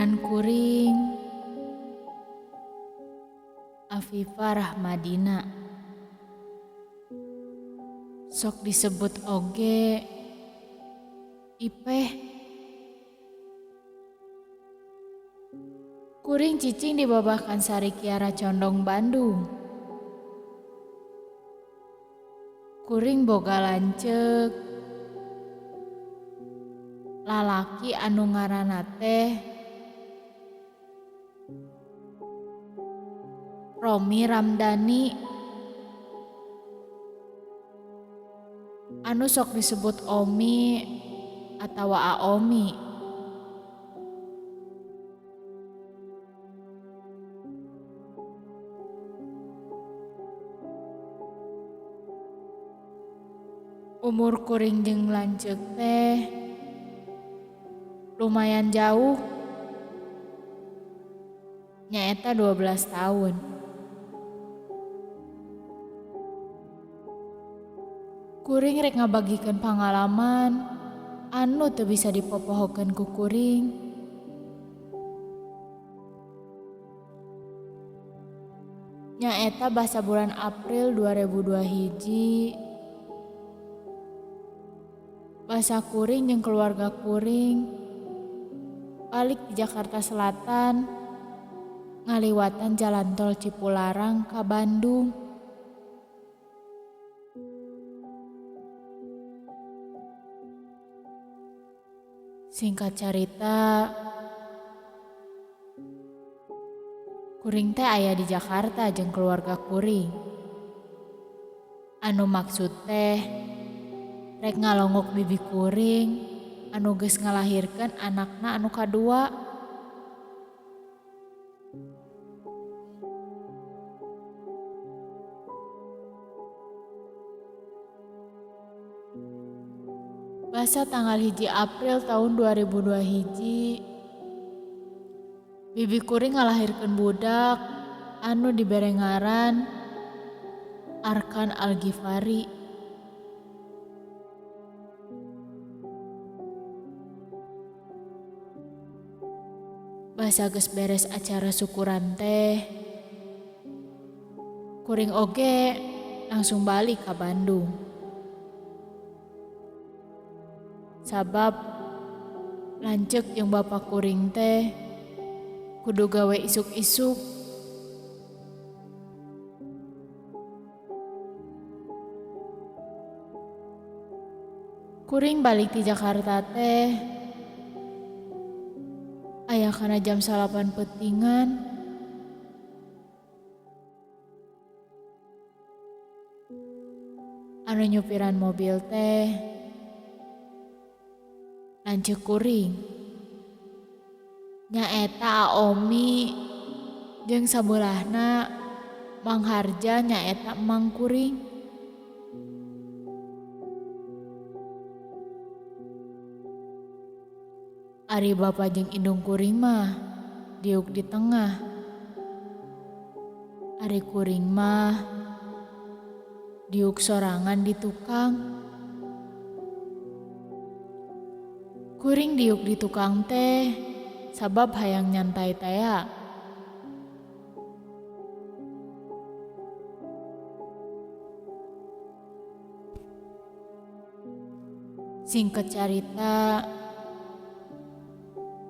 Ngaran kuring Afifa Rahmadina. Sok disebut oge Ipeh. Kuring cicing di Babakan Sari Kiara Condong, Bandung. Kuring boga lanceuk lalaki anu ngaranna teh Romi Ramdhani, anu sok disebut Omi atawa Aomi. Umur kuring jeung lanceuk teh lumayan jauh, nyaeta 12 tahun. Kuring rek ngabagikeun pangalaman anu teu bisa dipopohokeun ku kuring. Nyaeta basa bulan April 2002 hiji. Basa kuring jeung keluarga kuring balik di Jakarta Selatan ngaliwatan jalan tol Cipularang ka Bandung. Singkat carita, kuring teh aya di Jakarta jeung keluarga kuring. Anu maksud teh rek ngalongok bibi kuring anu geus ngalahirkeun anakna anu kadua. Basa tanggal 1 April tahun 2002 hiji, bibi kuring ngalahirkeun budak anu dibere ngaran Arkan Al-Ghifari. Basa geus beres acara syukuran teh, kuring oge langsung balik ka Bandung. Sabab lanceuk jeung bapak kuring teh kudu gawe isuk-isuk. Kuring balik ti Jakarta teh aya kana jam 9 peutingan. Anu nyupiran mobil teh lanceuk kuring, nyaeta Aomi jeung sabelahna Mang Harja nyaeta Mang kuring. Ari bapa jeung indung kuring mah diuk di tengah. Ari kuring mah diuk sorangan di tukang. Kuring diuk di tukang teh sabab hayang nyantai tea. Singkat carita,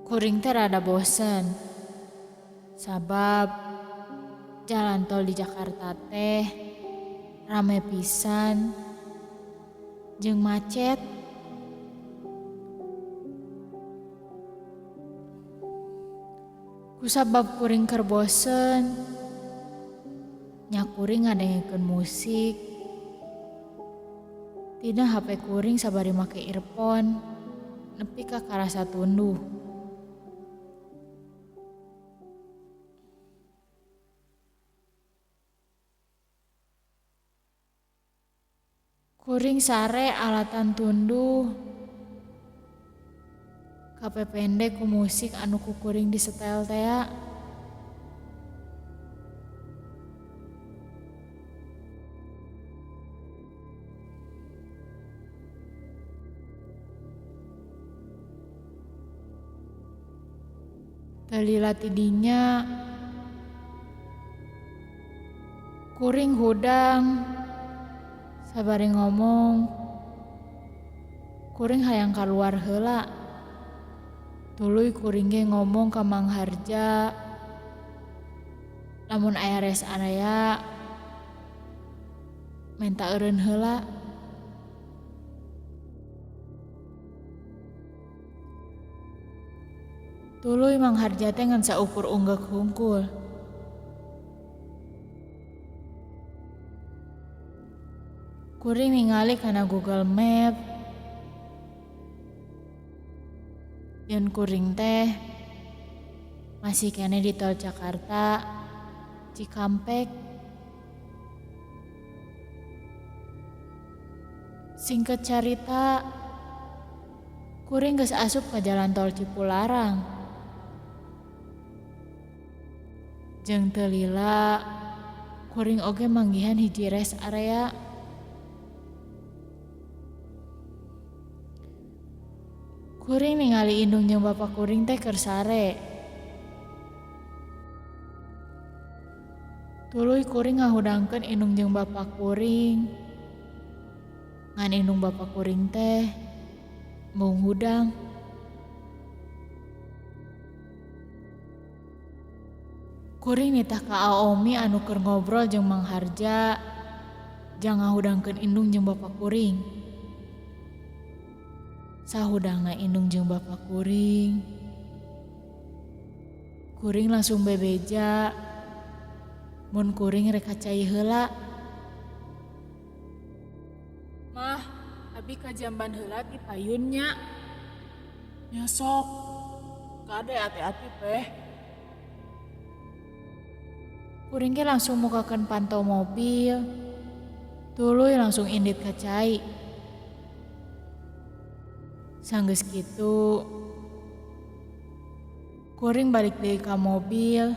kuring teh rada bosen sabab jalan tol di Jakarta teh rame pisan jeung macet. Kusabab kuring keur bosen, nya kuring ngadengekeun musik. Tina HP kuring sabari make earphone nepi ka karasa tunduh. Kuring sare alatan tunduh kapepende ku musik anu ku kuring disetel tea. Teu lila ti dinya kuring hudang sabari ngomong kuring hayang kaluar heula. Tuluy kuring ge ngomong ka Mang Harja lamun aya rest area menta eureun heula. Tuluy Mang Harja teh ngan saukur unggeuk hungkul. Kuring ningali kana Google Map. Yen kuring teh masih keneh di tol Jakarta Cikampek. Singkat carita, kuring geus asup ka jalan tol Cipularang. Jeung teu lila, kuring oge manggihan hiji rest area. Kuring ningali indung jeung bapa kuring teh keur sare. Tuluy kuring ngahudangkeun indung jeung bapa kuring. Ngan indung bapa kuring teh embung hudang. Kuring nitah ka Aomi anu keur ngobrol jeung Mang Harja jang ngahudangkeun indung jeung bapa kuring. Sahudangna indung jeung bapa kuring. Kuring langsung bebeja mun kuring rek ka cai heula. Mah, abi ka jamban heula ti payun nya. Nya sok. Kade ati-ati peh. Kuring ge langsung mukakeun panto mobil. Tuluy langsung indit ka cai. Sanggeus kitu, kuring balik deui ka mobil.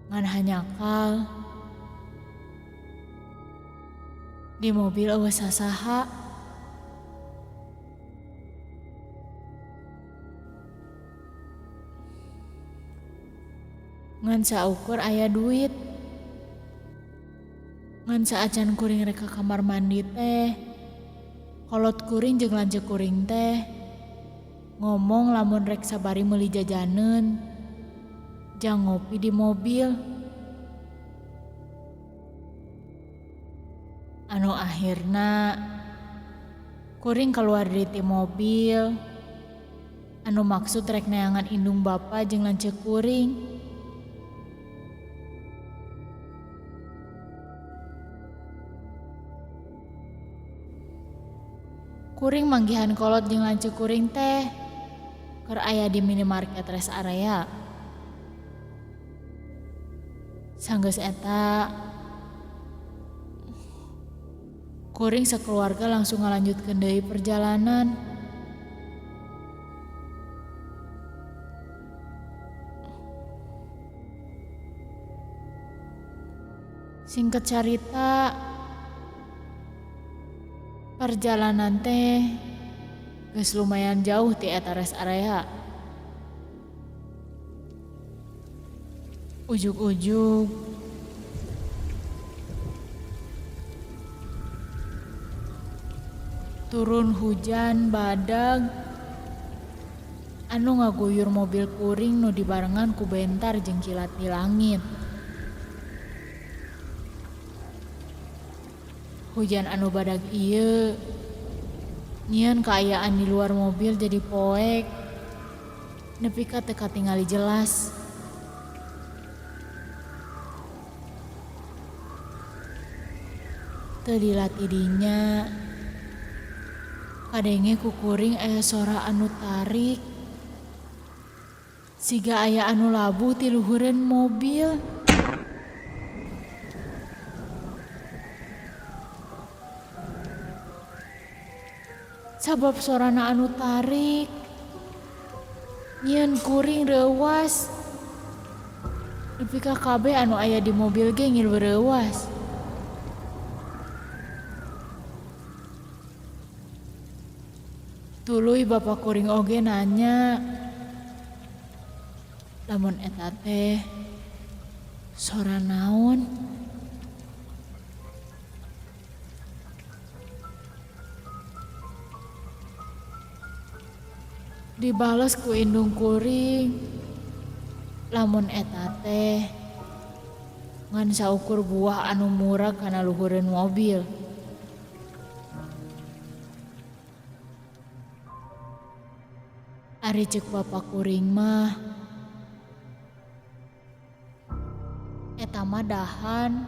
Ngan hanyakal di mobil eueuh sasaha. Ngan saukur aya duit. Ngan saacan kuring rek ka kamar mandi teh, kolot kuring jeung lanceuk kuring teh ngomong lamun rek sabari meuli jajaneun jang ngopi di mobil. Anu akhirna kuring keluar dari ti mobil anu maksud rek neangan indung bapa jeung lanceuk kuring. Kuring manggihan kolot jeung lanceuk kuring teh keur aya di minimarket rest area. Sanggeus eta kuring sakeluarga langsung ngalanjutkeun deui perjalanan. Singkat carita, perjalanan teh geus lumayan jauh ti eta rest area. Ujug-ujug turun hujan badag anu ngaguyur mobil kuring nu dibarengan ku bentar jeung kilat di langit. Hujan anu badag ieu nyieun kaayaan di luar mobil jadi poek nepi ka teu katingali jelas. Teu lila ti dinya kadenge ku kuring aya sora anu tarik siga aya anu labuh ti luhureun mobil. Sabab sorana anu tarik nyieun kuring reuwas nepi ka kabeh anu aya di mobil ge ngilu reuwas. Tuluy bapak kuring oge nanya lamun eta teh sora naon. Dibales ku indung kuring lamun eta teh ngan saukur buah anu murah kana luhureun mobil. Ari ceuk bapak kuring mah eta mah dahan,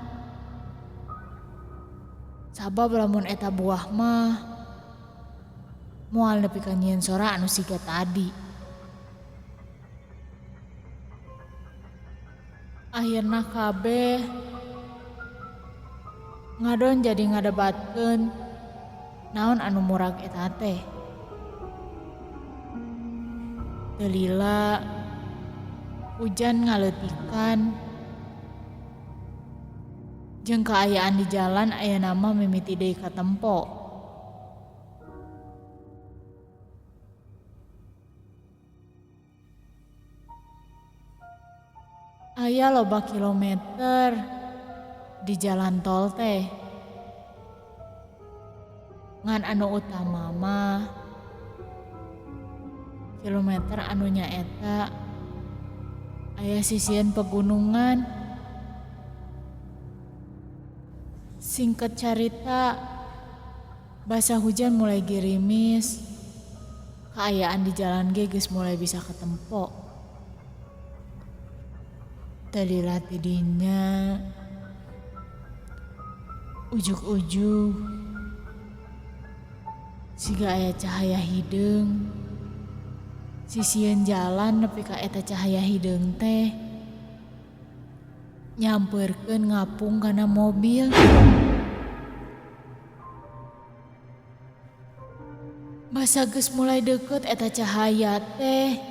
sabab lamun eta buah mah moal nepi ka nyieun sora anu siga tadi. Akhirna kabeh ngadon jadi ngadebatkeun naon anu murag eta teh. Teu lila hujan ngaleutikan jeung kaayaan di jalan ayeuna mah mimiti deui katempo. Aya loba kilometer di jalan tol teh. Ngan anu utama mah kilometer anu nyaeta aya sisieun pegunungan. Singkat carita, basa hujan mulai gerimis, kaayaan di jalan ge geus mulai bisa ketempo. Teu lila ti dinya, ujug-ujug siga aya cahaya hideung. Sisieun jalan nepi ka eta cahaya hideung teh nyampeurkeun ngapung kana mobil. Basa geus mulai deukeut eta cahaya teh,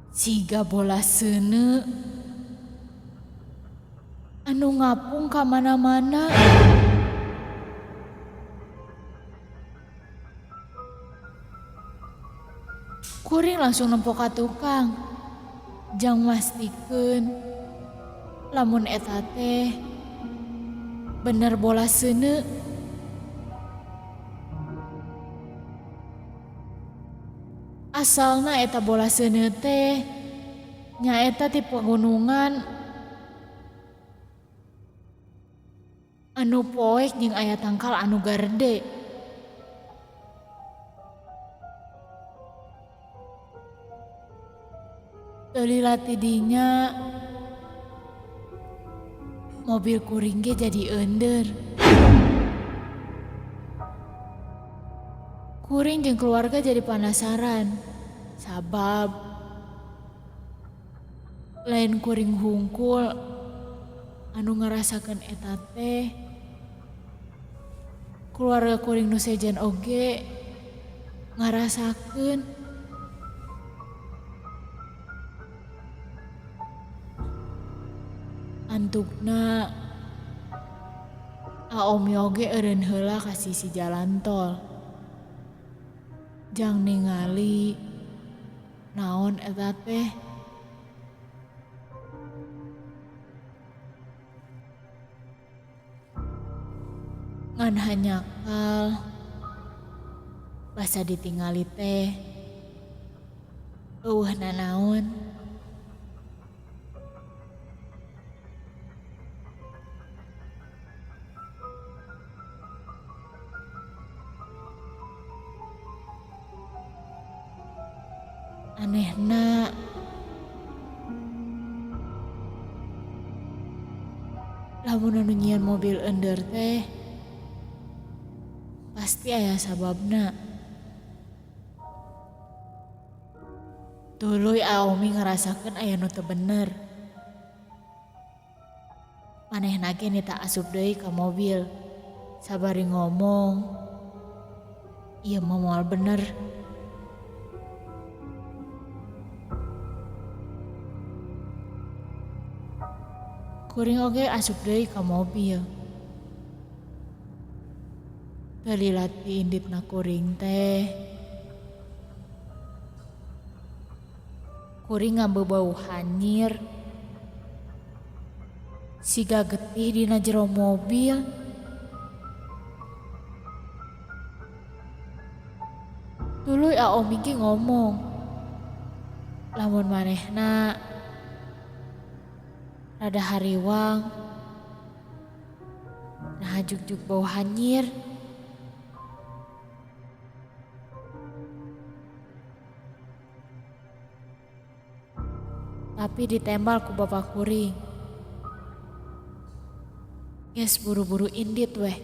siga bola seuneu anu ngapung ka mana-mana. Kuring langsung nempo ka tukang jang mastikeun lamun eta teh bener bola seuneu. Asalna eta bola seuneu teh nyaeta ti pegunungan anu poek jeung aya tangkal anu garede. Teu lila ti dinya mobil kuring ge jadi eundeur. Kuring jeung keluarga jadi panasaran sabab lain kuring hungkul anu ngarasakeun eta teh, keluarga kuring nu sejen oge ngarasakeun. Antukna Aomi oge eureun heula ka sisi jalan tol jang ningali naon eta teh. Ngan hanyakal basa ditingali teh eueuh nanaon. Anehna lamun anu nyieun mobil ender teh pasti aya sababna. Tuluy Aomi ngarasakeun aya nu teu bener. Manehna ge nita asup deui ka mobil sabari ngomong, ieu mah moal bener. Kuring oge asup deui ka mobil. Teu lila ti inditna kuring teh. Kuring ngambeu bau hanyir. Siga getih dina jero mobil. Tuluy A Om Miki ngomong, lamun manehna rada hariwang, naha jugjug bau hanyir. Tapi ditembal ku bapak kuring. Geus buru-buru indit weh.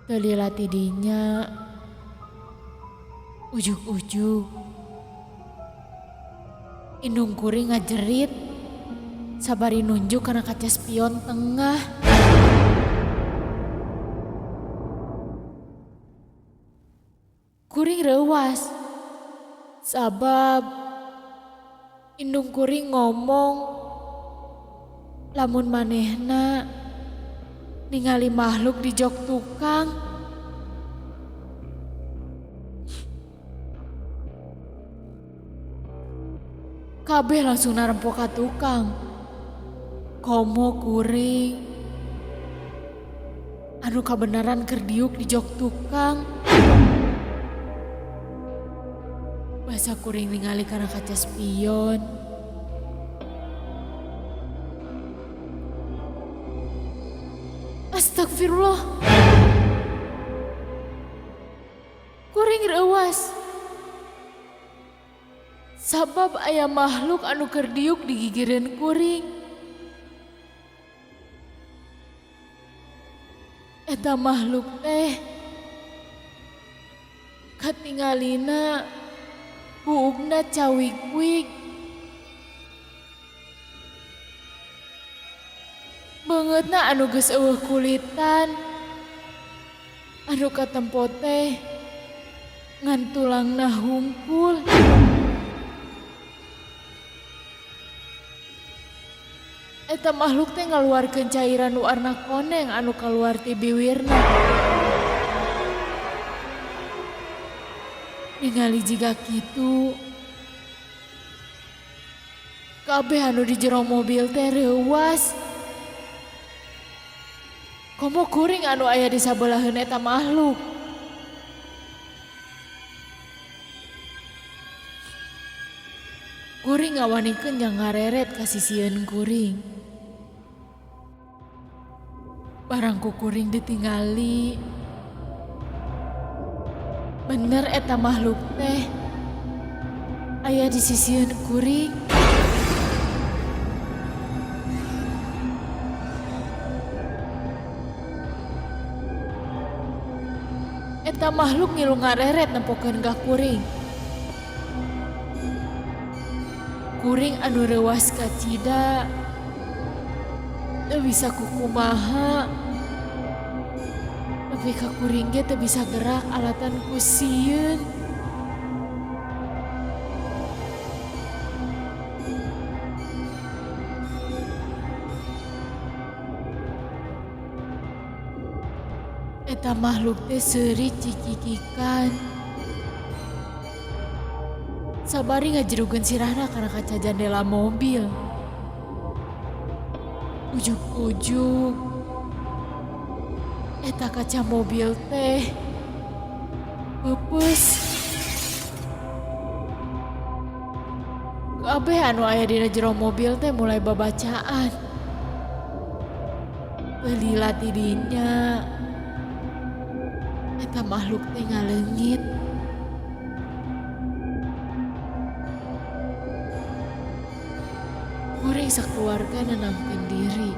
Teu lila ti dinya ujug-ujug indung kuring ngajerit sabari nunjuk kana kaca spion tengah. Kuring reuwas sabab indung kuring ngomong lamun manehna ningali makhluk di jok tukang. Kabeh langsung narempo ka tukang. Komo kuring anu kabeneran keur diuk di jok tukang. Basa kuring ningali kana kaca spion. Astagfirullah. Kuring reuwas. Sabab aya makhluk anu keur diuk di gigireun kuring. Eta makhluk teh katingalina buukna cawig-wig. Beungeutna anu geus eueuh kulitan, anu katempo teh ngan tulangna hungkul. Eta makhluk teh ngaluarkeun cairan warna koneng anu kaluar ti biwirna. Ningali jiga kitu, kabeh anu di jero mobil teh reuwas. Komo kuring anu aya di sabeulah eta makhluk. Kuring ngawanikeun jang ngareret ka sisieun kuring. Barang ku kuring ditingali, bener eta makhluk teh aya di sisieun kuring. Eta makhluk ngilu ngareret nempokeun ka kuring. Kuring anu reuwas kacida teu bisa kukumaha. Nepi ka kuring ge teu bisa gerak alatan ku sieun. Eta makhluk teh seuri cikikikan. Sabari ngajerugeun sirahna kana kaca jandela mobil. Ujug-ujug eta kaca mobil teh peupeus. Kabeh anu aya dina jero mobil teh mulai babacaan. Lila ti dinya eta makhluk teh ngaleungit. Kuring sakeluarga nenangkeun diri.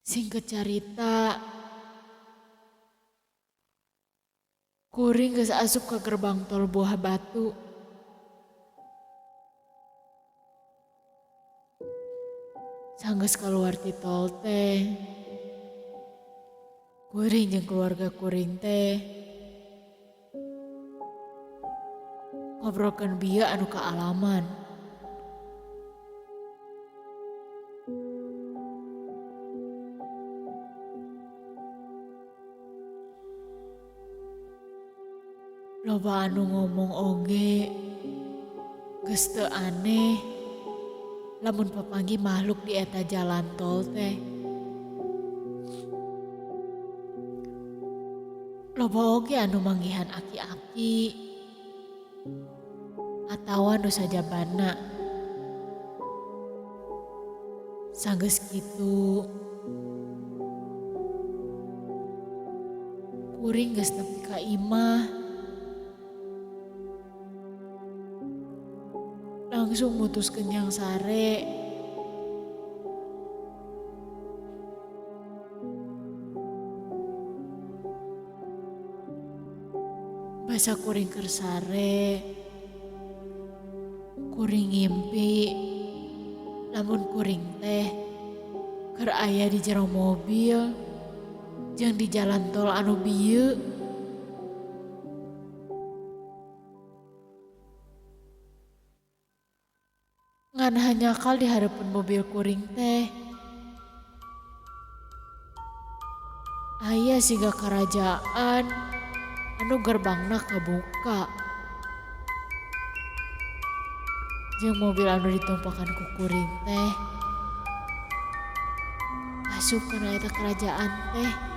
Singkat carita, kuring geus asup ka gerbang tol Buah Batu. Sanggeus kaluar ti tol teh, kuring jeung keluarga kuring teh ngobrolkeun bieu anu kaalaman. Loba anu ngomong oge geus teu aneh lamun papanggih makhluk di eta jalan tol teh. Loba oge anu manggihan aki-aki atawa nu sajabana. Sanggeus kitu kuring geus nepi ka imah. Langsung mutuskeun jang sare. Basa kuring keur sare, kuring ngimpi lamun kuring teh keur aya di jero mobil jeung di jalan tol anu bieu. Ngan hanyakal di hareupeun mobil kuring teh aya siga karajaan anu gerbangna kabuka. Jeung mobil anu ditumpakan ku kuring teh asup kana eta kerajaan teh.